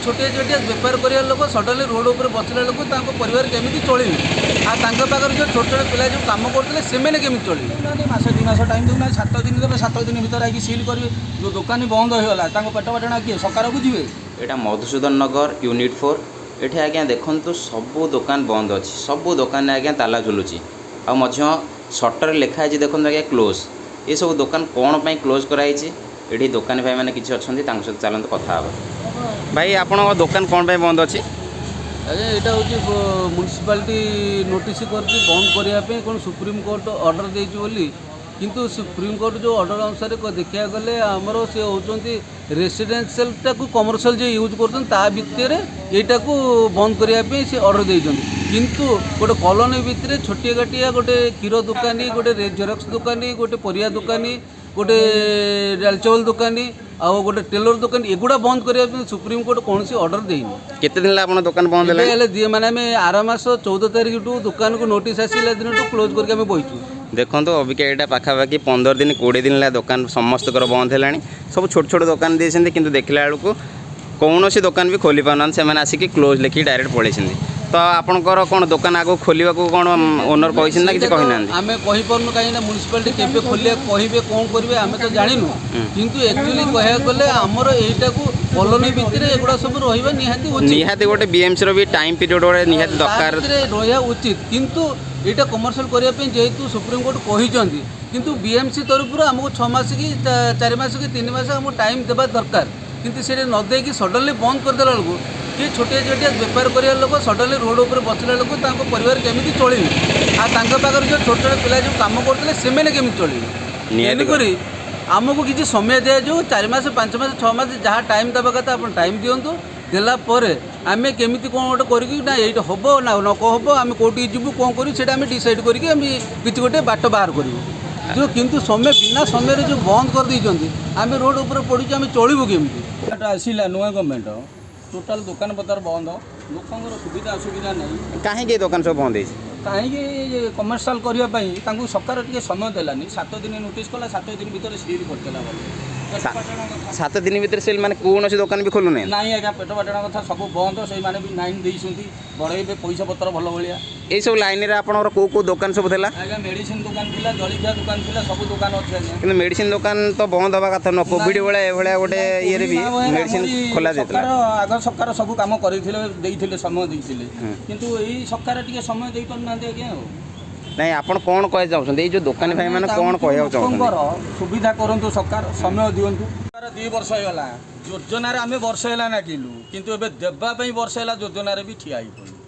ଛୋଟିଆ ଛୋଟିଆ ବେପାର କରିବା ଲୋକ ସଡନଲି ରୋଡ଼ ଉପରେ ବସିଲା ବେଳକୁ ତାଙ୍କ ପରିବାର କେମିତି ଚଳିବେ? ଆଉ ତାଙ୍କ ପାଖରେ ଯେଉଁ ଛୋଟ ଛୋଟ ପିଲା ଯେଉଁ କାମ କରୁଥିଲେ, ସେମାନେ କେମିତି ଚଳିବେ? ଦେଉନାହାନ୍ତି, ମାସେ 2 ମାସ ଟାଇମ୍ ଦେଉନାହାନ୍ତି। 7 ଦିନ ଦେବେ, 7 ଦିନ ଭିତରେ ଆଇକି ସିଲ୍ କରିବେ। ଯେଉଁ ଦୋକାନୀ ବନ୍ଦ ହେଇଗଲା, ତାଙ୍କ ପେଟ ପାଟଣା କିଏ ସରକାର ବୁଝିବେ? ଏଇଟା ମଧୁସୂଦନ ନଗର, ୟୁନିଟ୍ 4। ଏଠି ଆଜ୍ଞା ଦେଖନ୍ତୁ, ସବୁ ଦୋକାନ ବନ୍ଦ ଅଛି। ସବୁ ଦୋକାନରେ ଆଜ୍ଞା ତାଲା ଝୁଲୁଛି ଆଉ ମଧ୍ୟ ସଟରରେ ଲେଖା ହେଇଛି, ଦେଖନ୍ତୁ ଆଜ୍ଞା, କ୍ଲୋଜ୍। ଏସବୁ ଦୋକାନ କ'ଣ ପାଇଁ କ୍ଲୋଜ୍ କରାହେଇଛି? ଏଠି ଦୋକାନୀ ଭାଇମାନେ କିଛି ଅଛନ୍ତି, ତାଙ୍କ ସହିତ ଚାଲନ୍ତୁ କଥା ହେବା। ଭାଇ, ଆପଣଙ୍କ ଦୋକାନ କ'ଣ ପାଇଁ ବନ୍ଦ ଅଛି? ଆଜ୍ଞା, ଏଇଟା ହେଉଛି ମ୍ୟୁନିସିପାଲିଟି ନୋଟିସ୍ କରିଛି ବନ୍ଦ କରିବା ପାଇଁ, କ'ଣ ସୁପ୍ରିମକୋର୍ଟ ଅର୍ଡ଼ର ଦେଇଛି ବୋଲି। କିନ୍ତୁ ସୁପ୍ରିମକୋର୍ଟ ଯେଉଁ ଅର୍ଡ଼ର ଅନୁସାରେ ଦେଖିବାକୁ ଗଲେ ଆମର ସେ ହେଉଛନ୍ତି ରେସିଡେନ୍ସିଆଲଟାକୁ କମର୍ସିଆଲ ଯିଏ ୟୁଜ୍ କରୁଛନ୍ତି, ତା ଭିତରେ ଏଇଟାକୁ ବନ୍ଦ କରିବା ପାଇଁ ସେ ଅର୍ଡ଼ର ଦେଇଛନ୍ତି। କିନ୍ତୁ ଗୋଟେ କଲୋନୀ ଭିତରେ ଛୋଟିଆ କାଟିଆ ଗୋଟେ କ୍ଷୀର ଦୋକାନୀ, ଗୋଟେ ଜେରକ୍ସ ଦୋକାନୀ, ଗୋଟେ ପରିବା ଦୋକାନୀ, ଗୋଟେ ଡାଲି ଚାଉଳ ଦୋକାନୀ ଆଉ ଗୋଟେ ଟେଲର ଦୋକାନୀ, ଏଗୁଡ଼ା ବନ୍ଦ କରିବା ପାଇଁ ସୁପ୍ରିମକୋର୍ଟ କୌଣସି ଅର୍ଡ଼ର ଦେଇନି। କେତେ ଦିନ ହେଲା ଆପଣଙ୍କ ଦୋକାନ ବନ୍ଦ ଏବେ ହେଲାଣି? ହେଲେ ଦିଏ ମାନେ ଆମେ ଆର ମାସ 14 ତାରିଖଠୁ ଦୋକାନକୁ ନୋଟିସ୍ ଆସିଲା ଦିନଠୁ କ୍ଲୋଜ୍ କରିକି ଆମେ ବଇଛୁ। ଦେଖନ୍ତୁ, ଅବିକା ଏଇଟା ପାଖାପାଖି 15 ଦିନ, 20 ଦିନ ହେଲା ଦୋକାନ ସମସ୍ତଙ୍କର ବନ୍ଦ ହେଲାଣି। ସବୁ ଛୋଟ ଛୋଟ ଦୋକାନ ଦେଇଛନ୍ତି, କିନ୍ତୁ ଦେଖିଲା ବେଳକୁ କୌଣସି ଦୋକାନ ବି ଖୋଲି ପାରୁନାହାନ୍ତି। ସେମାନେ ଆସିକି କ୍ଲୋଜ୍ ଲେଖିକି ଡାଇରେକ୍ଟ ପଳେଇଛନ୍ତି। ତ ଆପଣଙ୍କର କ'ଣ ଦୋକାନ ଆଗକୁ ଖୋଲିବାକୁ କ'ଣ ଓନର କହିଛନ୍ତି ନା କିଛି ସେଇଟା ତ କହିନାହାନ୍ତି? ଆମେ କହିପାରୁନୁ, କାହିଁକି ନା ମ୍ୟୁନିସିପାଲିଟି କେବେ ଖୋଲିବାକୁ କହିବେ, କ'ଣ କରିବେ, ଆମେ ତ ଜାଣିନୁ। କିନ୍ତୁ ଆକ୍ଚୁଆଲି କହିବାକୁ ଗଲେ ଆମର ଏଇଟାକୁ କଲୋନୀ ଭିତରେ ଏଗୁଡ଼ା ସବୁ ରହିବା ନିହାତି ଉଚିତ। ନିହାତି ଗୋଟେ ବିଏମ୍ସିର ବି ଟାଇମ୍ ପିରିୟଡ଼ ଗୋଟେ ନିହାତି ତା ଦରକାର। ଭିତରେ ରହିବା ଉଚିତ। କିନ୍ତୁ ଏଇଟା କମର୍ସିଆଲ କରିବା ପାଇଁ ଯେହେତୁ ସୁପ୍ରିମକୋର୍ଟ କହିଛନ୍ତି, କିନ୍ତୁ ବିଏମ୍ସି ତରଫରୁ ଆମକୁ 6 ମାସ କି 4 ମାସ କି 3 ମାସ ଆମକୁ ଟାଇମ୍ ଦେବା ଦରକାର। କିନ୍ତୁ ସେଇଟା ନ ଦେଇକି ସଡନଲି ବନ୍ଦ କରିଦେଲା ବେଳକୁ କିଏ ଛୋଟିଆ ଛୋଟିଆ ବେପାର କରିବା ଲୋକ ସଡନଲି ରୋଡ଼ ଉପରେ ବସିଲା ବେଳକୁ ତାଙ୍କ ପରିବାର କେମିତି ଚଳିବେ? ଆଉ ତାଙ୍କ ପାଖରେ ଯେଉଁ ଛୋଟ ଛୋଟ ପିଲା ଯେଉଁ କାମ କରୁଥିଲେ, ସେମାନେ କେମିତି ଚଳିବେ? ନିହାତି। ତେଣୁକରି ଆମକୁ କିଛି ସମୟ ଦିଆଯାଉ। 4 ମାସ, 5 ମାସ, 6 ମାସ, ଯାହା ଟାଇମ୍ ଦେବା କଥା ଆପଣ ଟାଇମ୍ ଦିଅନ୍ତୁ। ଦେଲା ପରେ ଆମେ କେମିତି କ'ଣ ଗୋଟେ କରିକି ନା ଏଇଟା ହେବ ନା ନ ହେବ, ଆମେ କେଉଁଠିକି ଯିବୁ, କ'ଣ କରିବୁ, ସେଇଟା ଆମେ ଡିସାଇଡ଼୍ କରିକି ଆମେ କିଛି ଗୋଟେ ବାଟ ବାହାର କରିବୁ। ଯେଉଁ କିନ୍ତୁ ସମୟ ବିନା ସମୟରେ ଯେଉଁ ବନ୍ଦ କରିଦେଇଛନ୍ତି, ଆମେ ରୋଡ଼ ଉପରେ ପଡ଼ିଛୁ, ଆମେ ଚଳିବୁ କେମିତି? ଏଟା ଆସିଲା ନୂଆ ଗଭର୍ଣ୍ଣମେଣ୍ଟ, ଟୋଟାଲ ଦୋକାନ ପତ୍ର ବନ୍ଦ, ଲୋକଙ୍କର ସୁବିଧା ଅସୁବିଧା ନାହିଁ। କାହିଁକି ଏ ଦୋକାନ ସବୁ ବନ୍ଦ ହେଇଛି? କାହିଁକି କମର୍ସିଆଲ କରିବା ପାଇଁ ତାଙ୍କୁ ସରକାର ଟିକେ ସମୟ ଦେଲାନି। 7 ଦିନ ନୋଟିସ୍ କଲା, 7 ଦିନ ଭିତରେ ସିଲ୍ କରିଦେଲା ବୋଲି ପେଟ ପାଟଣା କଥା। 7 ଦିନ ଭିତରେ ସେଲ୍ ମାନେ କୌଣସି ଦୋକାନ ବି ଖୋଲୁନାହିଁ? ନାଇଁ ଆଜ୍ଞା, ପେଟ ପାଟଣା କଥା, ସବୁ ବନ୍ଦ। ସେଇମାନେ ବି ଲାଇନ୍ ଦେଇଛନ୍ତି, ବଢ଼େଇବେ ପଇସା ପତ୍ର ଭଲ ଭଳିଆ। ଏଇସବୁ ଲାଇନରେ ଆପଣଙ୍କର କେଉଁ କେଉଁ ଦୋକାନ ସବୁ ଥିଲା? ଆଜ୍ଞା, ମେଡ଼ିସିନ ଦୋକାନ ଥିଲା, ଜଳିଖିଆ ଦୋକାନ ଥିଲା, ସବୁ ଦୋକାନ ଅଛି ଆଜ୍ଞା। କିନ୍ତୁ ମେଡ଼ିସିନ ଦୋକାନ ତ ବନ୍ଦ ହେବା କଥା ନୁହଁ। କୋଭିଡ଼ ଭଳିଆ ଏଭଳିଆ ଗୋଟେ ଇଏରେ ବି ମେଡ଼ିସିନ ଖୋଲା ଯାଇଥିଲା। ସରକାର, ଆଗ ସରକାର ସବୁ କାମ କରିଥିଲେ, ଦେଇଥିଲେ, ସମୟ ଦେଇଥିଲେ। କିନ୍ତୁ ଏଇ ସରକାର ଟିକେ ସମୟ ଦେଇପାରୁନାହାନ୍ତି ଆଜ୍ଞା ଆଉ। ନାଇଁ, ଆପଣ କ'ଣ କହିବାକୁ ଚାହୁଁଛନ୍ତି? ଏଇ ଯେଉଁ ଦୋକାନୀ ଭାଇମାନେ କ'ଣ କହିବାକୁ ଚାହୁଁଛନ୍ତି? ଲୋକଙ୍କର ସୁବିଧା କରନ୍ତୁ ସରକାର, ସମୟ ଦିଅନ୍ତୁ। 2 ବର୍ଷ ହେଇଗଲା ଯୋଜନାରେ, ଆମେ ବର୍ଷ ହେଲା ନାଗିଲୁ, କିନ୍ତୁ ଏବେ ଦେବା ପାଇଁ ବର୍ଷ ହେଲା ଯୋଜନାରେ ବି ଠିଆ ହେଇପଡ଼ିଲୁ।